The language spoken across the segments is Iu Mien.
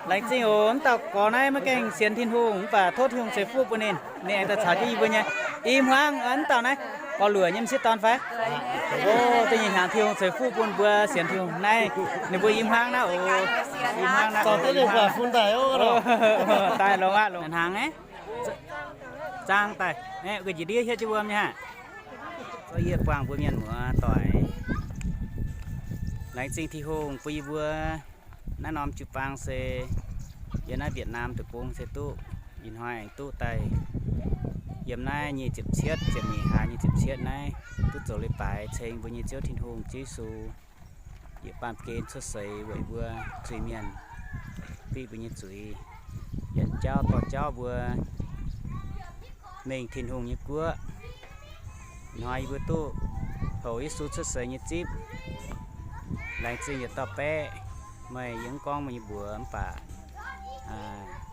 Laengz zingh oc. Mv dauh gorx naaiv maiv gaengh sienx Tin-Hungh mv baac tov Tin-Hungh ceix fuqv bun ninh. Ninh aengx daaih caux jienv yie mbuo nyei i hmuangv. Mv dauh naaiv gorx-luoqc nyei, m'sieqv dorn fai? O, da'nyeic hnyangx Tin-Hungh ceix fuqv bun mbuo sienx Tin-Hungh naaiv. Ninh mbuo i hmuangv naaiv oc. I hmuangv naaiv. Daaih longx aqv, longx hnaangx aqv. Zaang daaih, guei njiec ndiev hietv jienv wuom nyei aqv. Yie buangh mbuo mienh muoz doic. Laengz zingh Tin-Hungh bun yie mbuo naaiv norm jiu-baang se yiem naaiv Việt Nam deic-bung se duqv ih hnoi aengx duqv daaih yiem naaiv nyic ziepc cietv, ziepc nyeic hlaax nyic ziepc cietv naaiv duqv zoux leiz-baaix ceng mbuo nyei Ziouv Tin-Hungh, Ziouv Yesu, yietc baamh gen cuotv seix weic mbuo zuiz-mienh, fiqv mbuo nyei zuiz, yietc jauv dorh jauv mbuo mingh Tin-Hungh nyei guoqv. Ih hnoi yie mbuo duqv houc Yesu cuotv seix nyei zipv. Laengz zingh yietc dauh baeqv. Meih yie mv gorngv meih nyei mbuox mv baac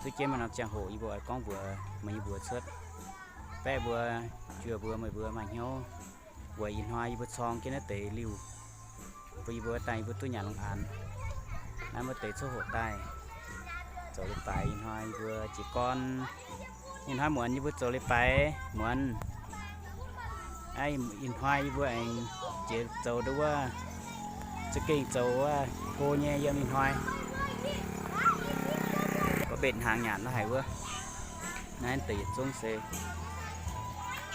zuov jienv maaih norm ziangh hoc yie mbuo oix gorngv mbuox meih nyei mbuox cuotv. Baeqv mbuo, juoh mbuo, meih mbuo maaih hnyouv weic ih hnoi yie mbuo corng jienv naaiv deix liuh, bun yie mbuo daaih yie mbuo duqv nyanc longx-anx. Naaiv mbuo deix coqv hoqc daaih zoux leiz-baaix. Ih hnoi yie mbuo jiez gorn, ih hnoi muonz yie mbuo zoux leiz-baaix muonz. Ih hnoi yie mbuo aengx jiex zoux nduov wuov, za'gengh zoux wuov go nyei yiem ih hnoi. Gorngv mbenc hnaangx nyanc la'haic wuov. Naaiv deix yietc zungv se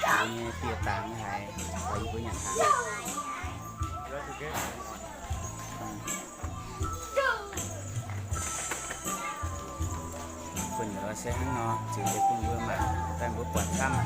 mbuo nyei dieh dangx la'haic, oix yie mbuo nyanc hnaangx. Bun nyouz se hnangv nor, ziux deix bun mbuo mangc, daaih mbuo buatc camv.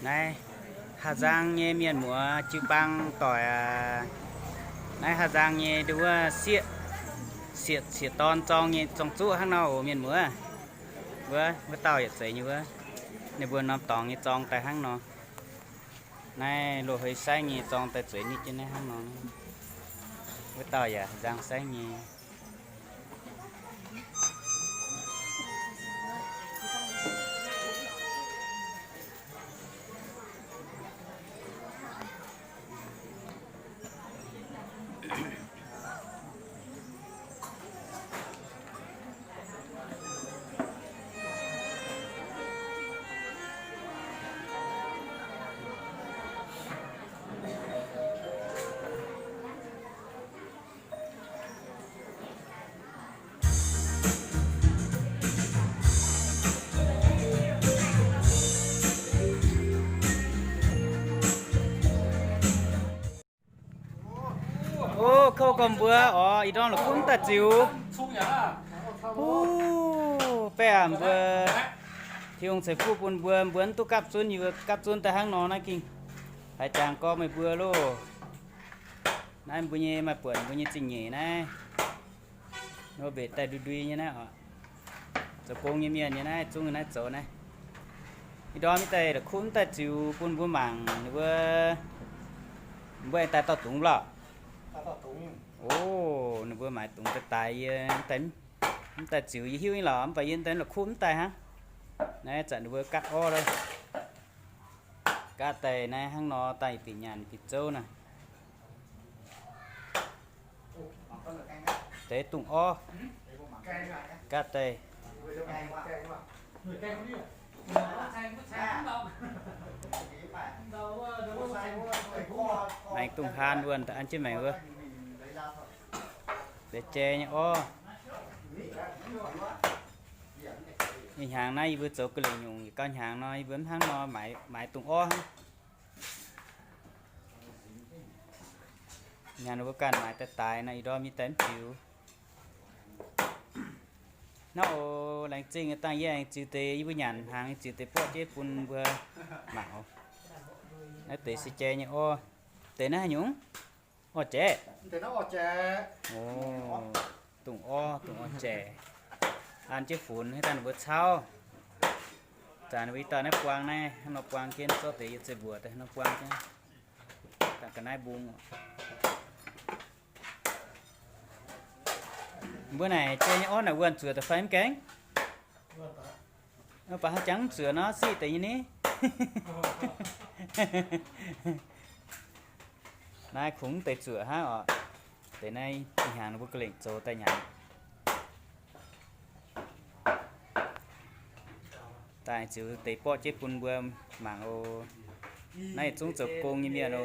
Naaiv Hà Giang nyei mienh muoz jiu-baang doic aac. Naaiv Hà Giang nyei nduov wuov sieqv, sieqv, sieqv dorn zorng nyei zorng-zuqv hnangv nor oc mienh muoz. Wuov, wuov dauh yietc zeiz nyei wuov. Ninh mbuo norm dorngx nyei zorng daaih hnangv nor. Naaiv loz-hei saengv nyei zorng daaih zueiz nitv jienv naaiv hnangv nor. Wuov dauh yaac nzang saengv nyei. O, kouv gorm mbuo oc, ih ndorm la'kuqv mv daaih ziux. O, baeqv aac mbuo, Tin-Hungh ceix fuqv bun mbuo, mbuo mv duqv gapv zunv, yie mbuo gapv zunv daaih hnangv nor naaiv ging. Haaix jangx gorngv meih mbuo loh. Naaiv mbuo nyei maaih buonc mbuo nyei zingh nyeic naaiv. Nor mbenc daaih ndui ndui nyei naaiv oc. Zoux gong nyei mienh nyei naaiv, zungv naaiv zoux naaiv. Ih ndorm mv daaih la'kuqv mv daaih ziux bun mbuo mangc ninh mbuo, mbuo aengx daaih dauh dungz lorqc. O, ninh mbuo maaiz dungz daaih daix yie, mv daaih ziux yie hiuv nyei lorqc, mv baac yie daaih la'kuqv mv daaih hnangv. Naaiv zanc ninh mbuo gatv orv loh. Gatv daaih naaiv hnangv nor daaih bieqc nyanc bieqc zouv naaiv. Deix dungz orv gatv daaih. Maengx dungz haan wuonh daaih an jienv maengx wuov. Deix jai nyei orv. Ih hnyangx naaiv yie mbuo zoux ga'lengc nyungc, yietc gauh hnyangx nor, yie mbuo mv hnangv nor maaiz, maaiz dungz orv hnangv. Hnyangx ninh mbuo ganh maaiz daaih daix nor, ih ndorm yie daaih mv ziux. Naaiv oc, laengz zingh dangh yie aengx ziux deix, yie mbuo nyanc hnaangx ziux deix borqv jienv bun mbuo mangc oc. Naaiv deix se jai nyei orv. Deix naaiv haaix nyungc? Orv-jaeqv. Dungz orv, dungz orv-jaeqv. An jienv funx, haaix dangh ninh mbuo cauv. Zanc ninh mbuo i dauh naaiv buang naaiv, hnangv nor buang jienv, zorqv deix yie zeiv mbuoqc daaih hnangv nor buang jienv. Dangh ga'naaiv mbung. Mbuo naaic jai nyei orv naaic wuonh zuoqc daaih fai mv gaengh? Baac haaix jangx mv zuoqc nor, siqv deix nyei ni. Naaiv kungx mv deix zuoqc hnangv oc. Deix naaiv ih hnyangx ninh mbuo ga'lengc zoux daaih nyanc. Daaih ziux deix borqv jienv bun mbuo mangc oc. Naaiv yietc zungv zoux gong nyei mienh oc.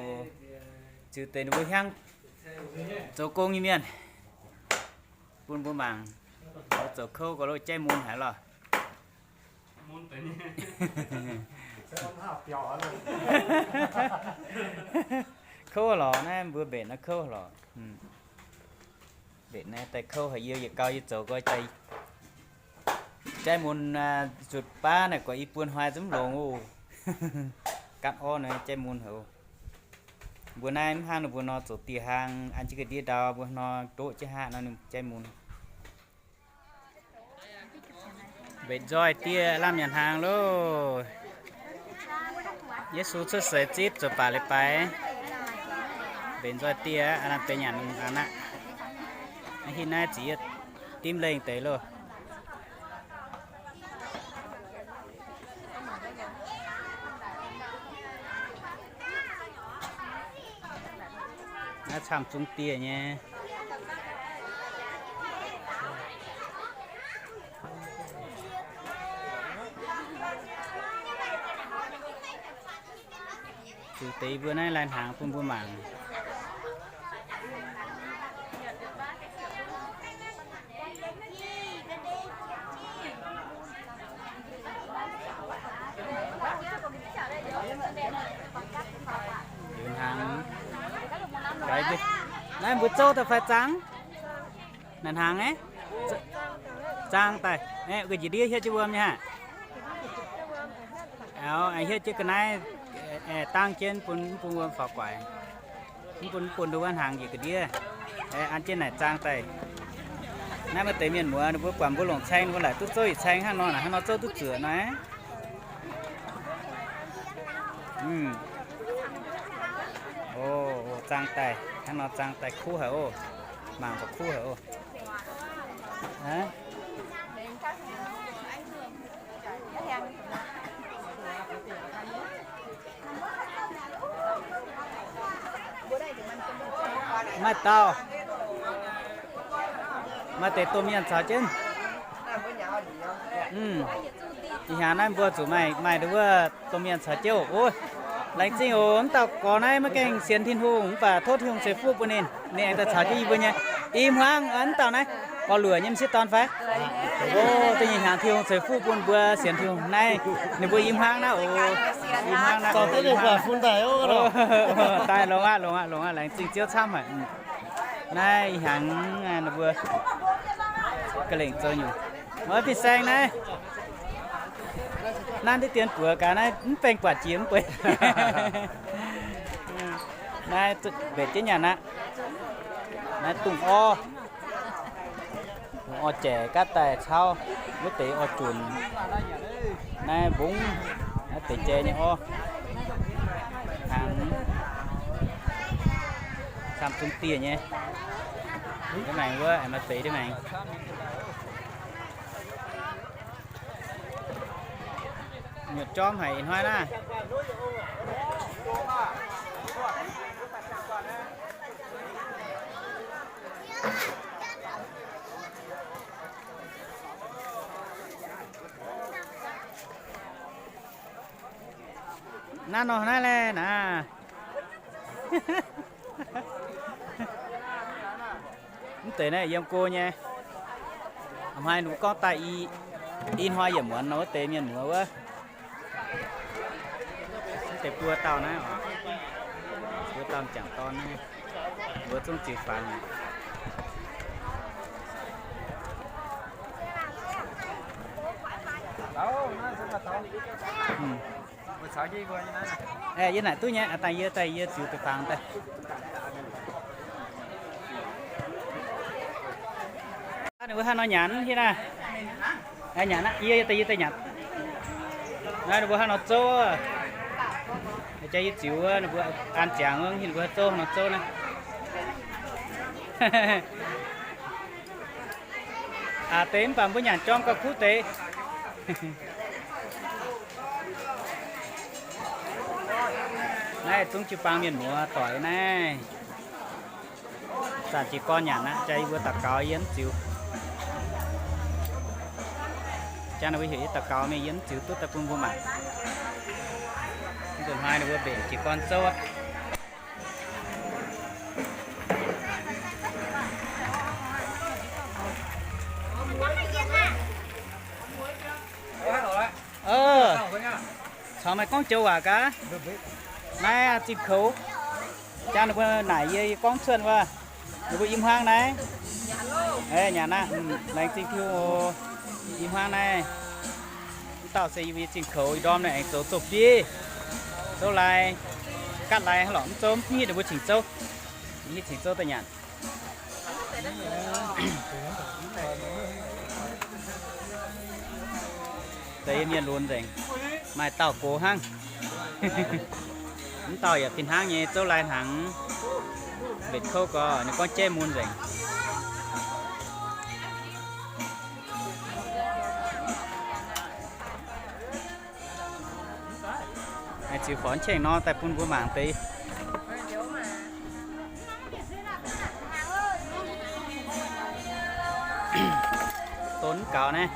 Ziux deix ninh mbuo hiuv zoux gong nyei mienh bun mbuo mangc. Zoux kouv gauh loh, jaiv mun haic lorh. Kouv lorqc, naaiv mbuo mbenc naaiv kouv lorqc. Mbenc naaiv daaih kouv haic, yie yietc gau yie zoux nqoi daaih. Jaiv mun nzutc baav naaic guaix i buo hnoi zungv longx oc. Gaatv orv naaiv jaiv mun haic oc. Mbuo naaiv mv hnangv ninh mbuo nor zoux dieh hlaang an jienv ga'ndiev ndau, mbuo nor ndoqv jienv haav nor ninh jaiv mun. Mbenc nzoih dieh lamh nyanc hnaangx loh. Yesu cuotv seix zipv zoux baac leiz-baaix. Mbenc nzoih dieh aqv, lamh deix nyanc aqv. Hitv naaiv ziqc yietv dimv lengh deix loh. Naaiv camv zungv dieh nyei. Ziux deix mbuo naaiv lai-hnaangx bun mbuo mangc. Liuz hnaangx, naaiv mbuo zouv daaih fai zaang? Naaiv hnaangx aeqv, zaang daaih, njiec ndiev hietv jienv wuom nyei haah? Aengx hietv jienv ga'naaiv, dangv jienv bun, bun wuom faaux guaix. Mv bun, mv bun nduov wuov hnaangx njiec ga'ndiev. An jienv naaic zaang daaih. Naaiv maaih deix mienh muoz ninh mbuo buatc mbuo longc caeng ninh mbuo laaic duqv zouv yietc caeng hnangv nor, naaic hnangv nor zouv duqv zuoqc nor. O, zaang daaih hnangv nor, zaang daaih kuv haic oc. Mangc baac kuv haic oc. Maaih dauh, maaih deix domh mienh caux jienv. Ih hnyangx naaiv mbuo zuqc maaih, maaih nduov wuov domh mienh caux jienv oc. Laengz zingh oc. Mv dauh gorx naaiv maiv gaengh sienx Tin-Hungh mv baac tov Tin-Hungh ceix fuqv bun ninh, ninh aengx daaih caux jienv yie mbuo nyei. I hmuangv mv dauh naaiv gorx-luoqc nyei m'sieqv dorn fai? O, da'nyeic hnyangx Tin-Hungh ceix fuqv bun mbuo sienx Tin-Hungh naaiv, ninh mbuo i hmuangv naaiv oc. I hmuangv naaiv, daaih longx aqv, longx aqv, longx aqv, laengz zingh Ziouv camv haic. Naaiv ih hnyangx ninh mbuo ga'lengc zoux nyungc. Mv baac fin-saeng naaiv, nanv diqv dien buoz gaax naaiv mv baengh buatc jiex mv bueix. Naaiv mbenc jienv nyanc aqv. Naaiv dungz orv, dungz orv-jaeqc gaatv daaih cauv, wuov deix orv-junc. Naaiv mbungv, naaiv deix jai nyei orv. Hnaangx, camv zungv dieh nyei. Deix maengx wuov, aengx maaih deix deix maengx. Nyutc jorm haic ih hnoi naaiv. Naaiv nor naaiv laeh naaiv. Mv deix naaiv yiem go nyei. A'hnoi ninh mbuo gorngv daaih i, I hnoi yiem muonz nor wuov deix mienh muoz wuov, wuov deix buo dauh naaiv oc, buo dauh m'jangc dorn naaiv, mbuo zungv ziux fangx. Yie naaic duqv nyei, daaih yie, daaih yie ziux deix fangx daaih. Ninh mbuo haaix nor nyanc hiuv naaiv? Nyanc aqv, yie daaih, yie daaih nyanc. Naaiv ninh mbuo haaix nor zouv, jaa yie ziux wuov, ninh mbuo an ziangx wuov, ninh mbuo zouv haaix nor zouv naaiv. Aac, deix mv baac mbuo nyanc jorm gauh kuv deix. Naaiv zungv jiu-baang mienh muoz doic naaiv. Zanc jiez gorn nyanc aqv, jaa yie mbuo daux gaux yie mv ziux. Jaa ninh mbuo heuc yie daux gaux mingh, yie mv ziux duqv daaih bun mbuo mangc. Nzunc hnoi ninh mbuo mbenc jiez gorn zouv aqv. Caux meih gorngv joux waac gaax. Naaiv zingh koux. Jaa ninh mbuo naaic yie, yie gorngv cuotv wuov, ninh mbuo i hmuangv naaiv. Nyanc aqv, laengz zingh Tin-Hungh oc. I hmuangv naaiv, mv dauh se yie mbuo nyei zingh koux, ih ndorm naaiv aengx zoux zouv-bieiv, zouv lai, gaatv lai lorqc, mv zouv mv hiuv ninh mbuo cingx zouv, mv hiuv cingx zouv daaih nyanc. Deix mienh lunx nzengc, maaih dauh gox hnangv. Mv dauh yaac fih hnangv nyei, zouv lai hnaangx, mbenc kouv gorx, ninh gorngv jaiv mun nzengc. Ziux forx qengh nor daaih bun mbuo mangc deix. Don mv gaux naaiv.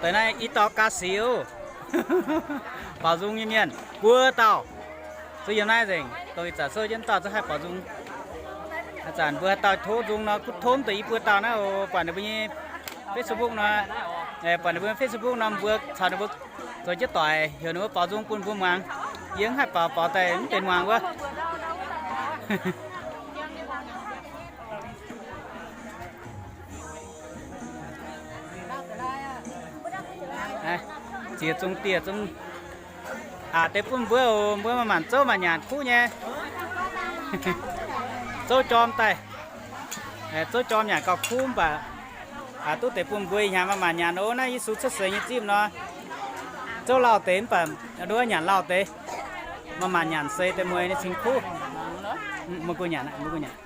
Deix naaiv i dauh ga'siux, baaux nzung nyei mienh buo dauh. Zuqc yiem naaiv nzengc, dongh ih zanc souv jienv dauh zungv haih baaux nzung. Ih zanc mbuo haaix dauh tov nzung nor, kuv tov deix i buo dauh naaiv oc, buatc ninh mbuo nyei Facebook nor, buatc ninh mbuo Facebook nor, mbuo caux ninh mbuo zoux jienv doic, heuc ninh mbuo baaux nzung bun mbuo muangx. Yie mv haih baaux, baaux daaih mv benx muangx wuov. Ziex zungv dieh zungv aqc deix bun mbuo oc, mbuo maaih maanc zouv maaih nyanc kuv nyei. Zouv jorm daaih, zouv jorm nyanc gauh kuv mv baac aqc duqv deix bun mbuo ih hnyangx maaih maanc nyanc oc. Naaiv Yesu cuotv seix nyei zipv nor, zouv lauh deix mv baac nduov nyanc lauh deix, maaih maanc nyanc seix deix mueiz ninh cingx kuv. Mbuo guh nyanc, mbuo guh nyanc.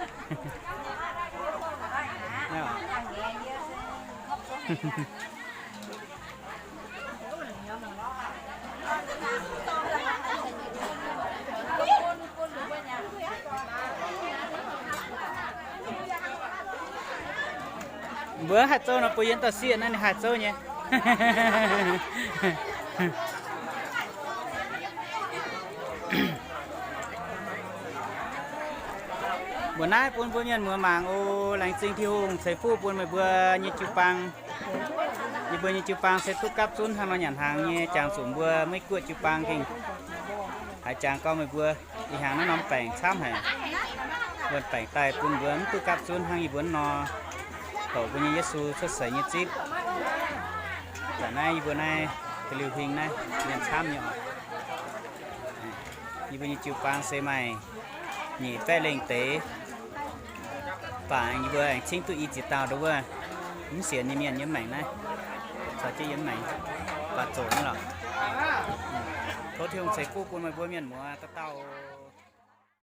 Mbuo haih zouv nor, bun yie dauh sieqv naaiv ninh haih zouv nyei. Mbuo naaiv bun mbuo mienh muoz mangc oc. Laengz zingh Tin-Hungh ceix fuqv bun meih mbuo nyei jiu-baang. Yie mbuo nyei jiu-baang se duqv gapv zunv hnangv nor nyanc hnaangx nyei, jangx zuqc mbuo Meiv Guoqv jiu-baang gengh haiz jangx gorngv meih mbuo ih hnyangx naaiv norm baengc camv haic. Wuonh baengc daaih bun mbuo mv duqv gapv zunv hnangv yie mbuo nor, douc mbuo nyei Yesu cuotv seix nyei zipv. Zanc naaiv yie mbuo naaiv da'liuh huing naaiv mienh camv nyei oc. Yie mbuo nyei jiu-baang se maaih nyic baeqv lengh deix, baac yie mbuo aengx cingv duqv i ziex dauh nduov wuov mv sienx nyei mienh yiem maengc naaiv, caux jienv yiem maengc baac zoqc nyei lorqc. Tov Tin-Hungh ceix fuqv bun meih mbuo mienh muoz dauh dauh.